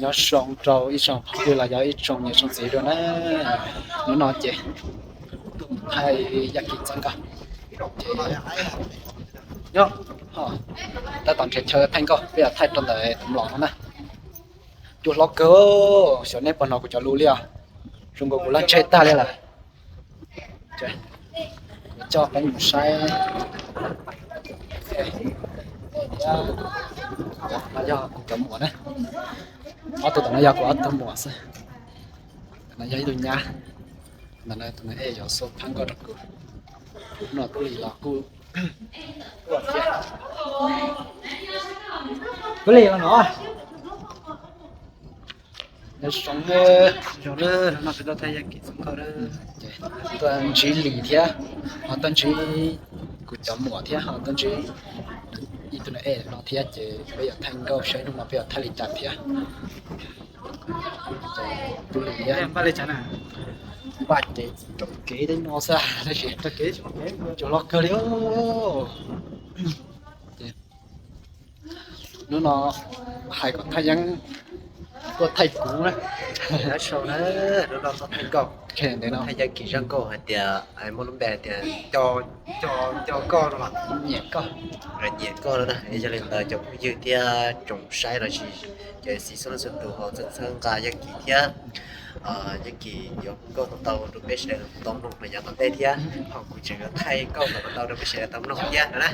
Nyob zoo rau ib tsoom phooj ywg los yog ib tsoom niam tsoom txiv dua na. Hnub no ces tuaj mus thaij Yaj Kim txoj nkauj. Ces nyob, tab tom nrhiav chaw thaij nkauj, peb yuav thaij rau ntawm tus mlom no na. Cua hlob kawg, xyov nej puas hnov kuv cov lus li os. Zoo nkaus kuv laj ntseg tag li lawm. Coj peb mus saib. No yog kuv cov muam na. Ob tug tom no yog kuv ob tug muam xwb. Ntawm no yog ib tug nyab. Ntawm no tus nus ej yuav xub phab nkauj rau kuv. No Tub Lis los kuj Tub Lis los no. Nyob zoo, zoo na, no kuv tuaj thaij Yaj Kim txoj nkauj na. Ces tuaj ntsib Lis thiab, ho tuaj ntsib kuv cov muam thiab, ho tuaj ntsib ib tug nus ej no thiab, ces peb yuav thaij nkauj saib hnub no peb yuav thaij li cas thiab. Ces Tub Lis npaj ces rau kev tej no xwb tab sis cua hlob kawg li. Hnub no hais kom Thaj Yeeb tuaj thaij kuv na. Sau na, hnub no tuaj thaij nkauj, thaij Yaj Kim zaj nkauj hais tias muaj lub npe hais tias Nco koj no, nyiam koj, nyiam koj no na. Yog li ntawd cov phooj ywg thiab tsoom saib los sis cov xib xub txhua tus ho txhawb nqa Yaj Kim thiab. Yaj Kim yuav hu nkauj tau tau rau peb sawv daws tau mloog rau yav tom ntej thiab, ho kuv tseem yuav thaij nkauj tau tau rau peb sawv daws tau mloog thiab no na.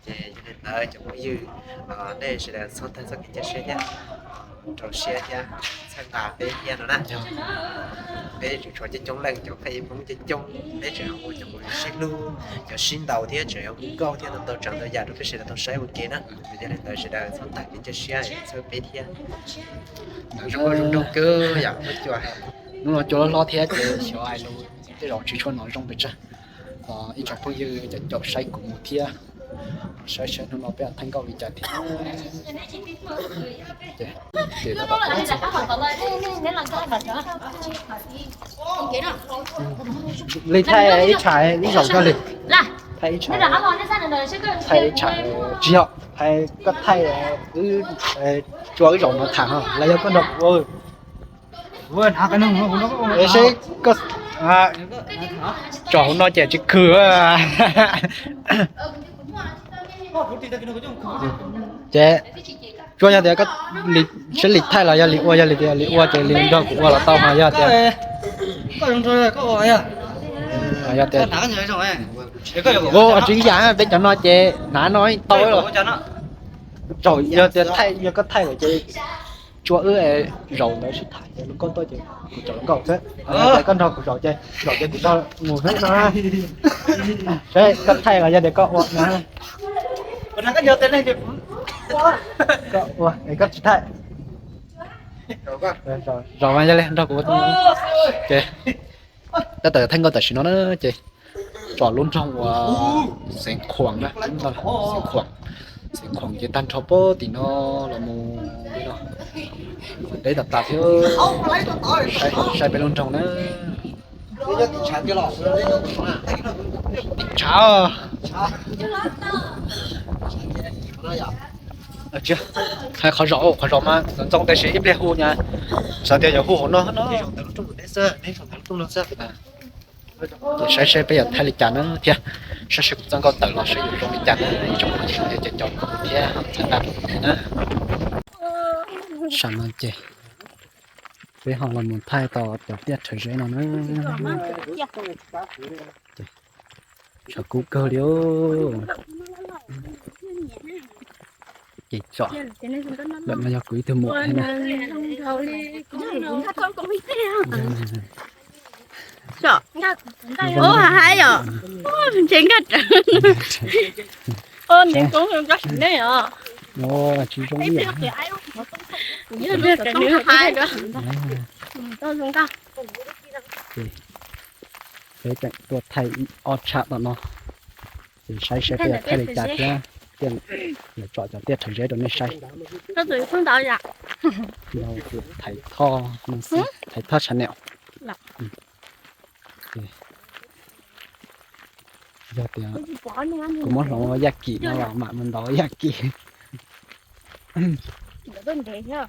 Ces yog li ntawd cov phooj ywg, nej sawv daws txhob tag txoj kev cia siab thiab, rau siab thiab txhawb nqa peb thiab no na. Peb tseem tshuav coob coob leej cov pheej Hmoob coob coob, peb tseem ua cov sib hlub, cov sib ntaus thiab tseem ua nkauj thiab tau tau tsav ntau yam rau peb sawv daws tau saib ua ke na. Yog li ntawd sawv daws txhob tag kev cia siab txhawb peb thiab. Zoo nkauj zoo nraug kawg yom, cua, hnub no cua hlob hlob thiab ces xyov hais lus tej zaum tsis tshua hnov zoo pes tsawg. Ib tsoom phooj ywg cov caum saib kuv mus thiab, saib saib hnub no peb thaij nkauj li cas thiab. Li thaij ib tsam ib zaug koj li, thaij ib tsam, thaij ib tsam tsis yog, thaij koj thaij, wb, cua wb zaum no tham no los yog koj nrog kuv ua. Seb, tsom hauv no ces tsis khw. Ces tsuas yog tias seb Lis thaij los yog Lis ua, yog Lis tias Lis ua ces Lis nrog kuv ua los tau, ho yog tias, yog tias, tsis ib yam, peb cov no ces hnav no tau los. Thaum yog tias thaij, yog koj thaij lawm ces tsuas wb zaum ntawd sib tham ces lub nkauj tuaj ces kuv zaum lub nkauj xwb. Yog tias koj nrog kuv zaum ces zaum ces kuv nrog mus xwb no. Seb koj thaij los yog tias koj ua no. Koj ua es koj tsis thaij. Zaum mas yog li nrog kuv, ces tab tom thaij nkauj tam sim no na ces tsom lub nroog uas Xeev Khuam na, Xeev Khuam, Xeev Khuam ces tag nrho puag tim no los mus li no, deb tas tas thiab. Saib peb lub nroog na. Tim tshav, hais qhov zaum, qhov zaum mas ntxoov ntxoo tab sis ib pliag hu na, xav tias yuav hu hauv no no. Ces saib seb peb yuav thaij li cas na thiab, saib seb kuv txoj nkauj tawm los seb yuav zoo li cas na, ib tsoom phooj ywg cov caum kuv thiab txhawb nqa kuv thiab na. Sam no ces peb ho los mus thaij tau cov tiaj rhawv zeb no na. Tshav kub kawg li. Ces tsom, ntawm no yog kuv ib tug muam thiab na. Ua haib os, ntshe nkaj rawv. Nws koob nkaj sim neej os. Tsis zoo ib yam. Peb tseem tuaj thaij ob tsham tom no, ces saib saib peb yuav thaij li cas thiab, yuav tsom cov tiaj rhawv zeb rau nej saib. Thaiv Thoj, Thaiv Thoj channel. Yog tias kuv muab hloov ua Yaj Kim no los mam mus ntaus Yaj Kim. Ntawm tuaj ntev thiab.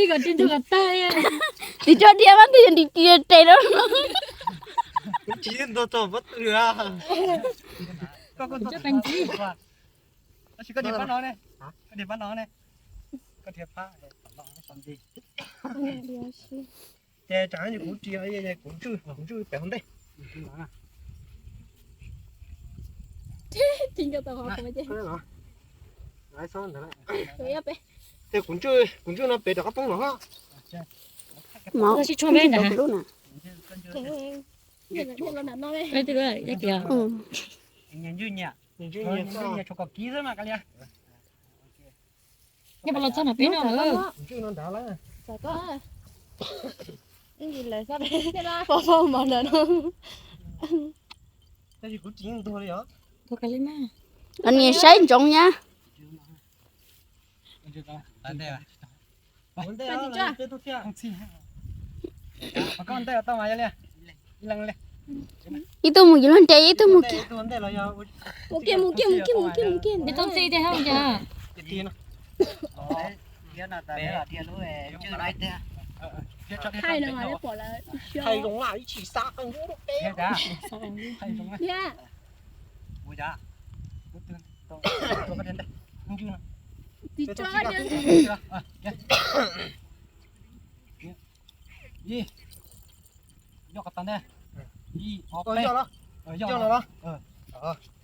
Ib kom tsis ntug kom tag. Tis tso dhia mas ntug yog ntim tis tes rau. Kuv tsis ntug txog pob tw a. Koj kuj ntug txog pob tw. Tab sis koj dhia pab no ne, koj dhia pab no ne, koj dhia pab. Ces tsam no kuv tsis, kuv ntswj, kuv ntswj pem hauv ntej. Ces kuv ntswj, kuv ntswj no pem rov qab poob los. Mov sib tshuaj peb ntawd. Ntswj nyias, ntswj nyias, ntswj nyias tshuav kom kiv xwb mas kav liam. Ntswj no ntawd lawm. Pom pom mov ntawm no. Niam saib ntsoov nyab. Ib tug mus yuav luag nres, ib tug mus kiag. Mus kiag, mus kiag, mus kiag, mus kiag, mus kiag.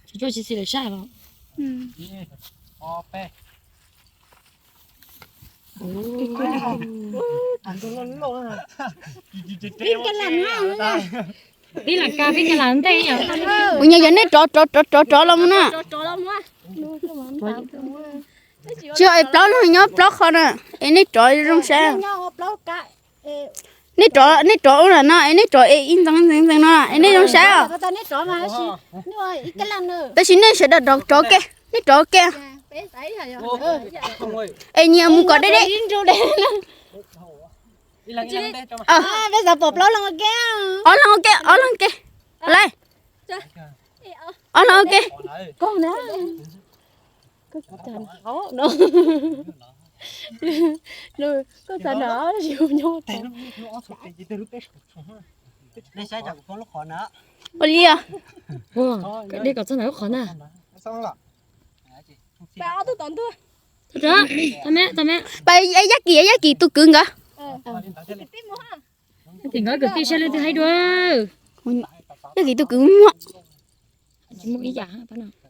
Tsis tsis tsis lawm sab los. Peb lam ka peb ka lam ntej yom. Kuv nyiam yog nej rov rov rov rov los mus na. Tsis yog es plaub leeg nyob plaub qho na, es nej rov zoo saib. Nej rov, nej rov ua lawm no es nej rov es ib ntxeev ntxeev ntxeev no es nej zoo saib os. Tab sis nej sawv daws rov rov ke, nej rov ke. Es nyias mus kom deb deb. Ob leeg ua ke, ob leeg ke. Lawm. Ob leeg ua ke. Ua li os. Dej kom txog ntawm lub qhov na. Pas Yaj Kim, Yaj Kim tus kwv nkawd. Tim nkawd kwv tij saib leej twg haib dua. Yaj Kim tus kwv muaj.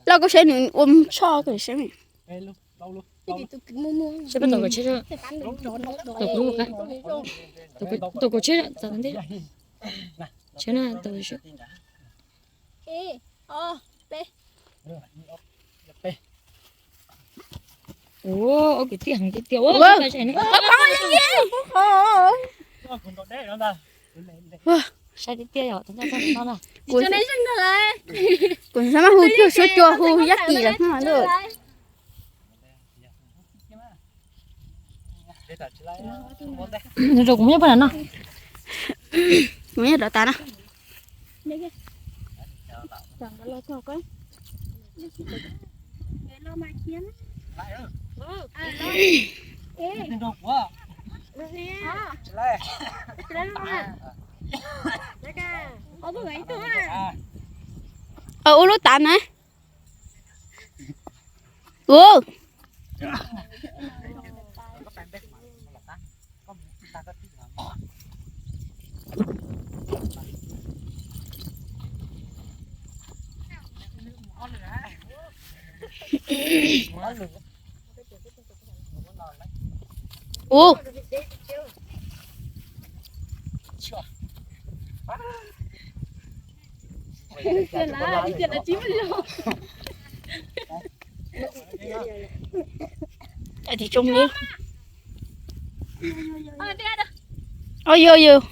Loj koj saib nws ua tshoj koj saib. Seb pab tau kaum tsheb, tau kaum tsheb txav ntej. Tsheb na tau. Ua, ob kwv tij heev tiag tiag. Saib tiag tiag yom. Kuv xav mas hu cuag suab cua hu Yaj Kim lawm. Nws rau kuv muab nyob pab no. Kuv nyob rov tas na. Ua lub tav na. Ua. Ua. Ov, yog yog.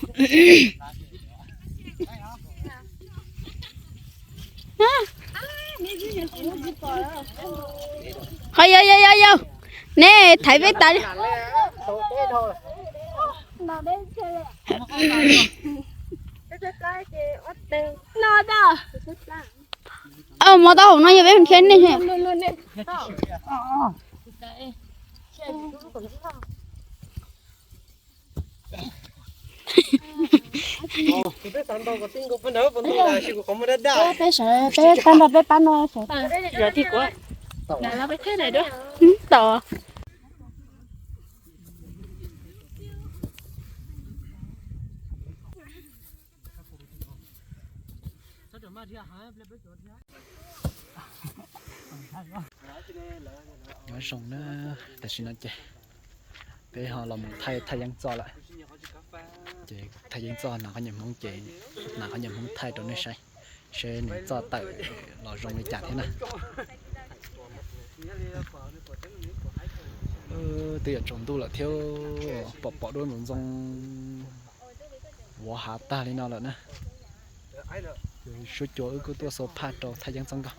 Ho yog yog yog yog. Nej thaiv peb tas li. Mov tau hauv no yog peb thiab nej. Peb sawv, peb tag nrho peb pab no sawv. Tom. Nyob zoo na, tam sim no ces peb ho los mus thaij, thaij yeeb txoj lawm. Ces thaij yeeb txoj hnav qhov nyuag hmoov ces hnav qhov nyuag hmoov thaij rau nej saib, seb nws txoj tawm los zoo li cas thiab na. Twb yuav tsaus ntuj lawm thiab, pom pom duab ntxoov ntxoo. Vov hav tag li no lawm na. Suab cua wb kuj tuaj xua phaj rau thaj yeeb txoj nkauj.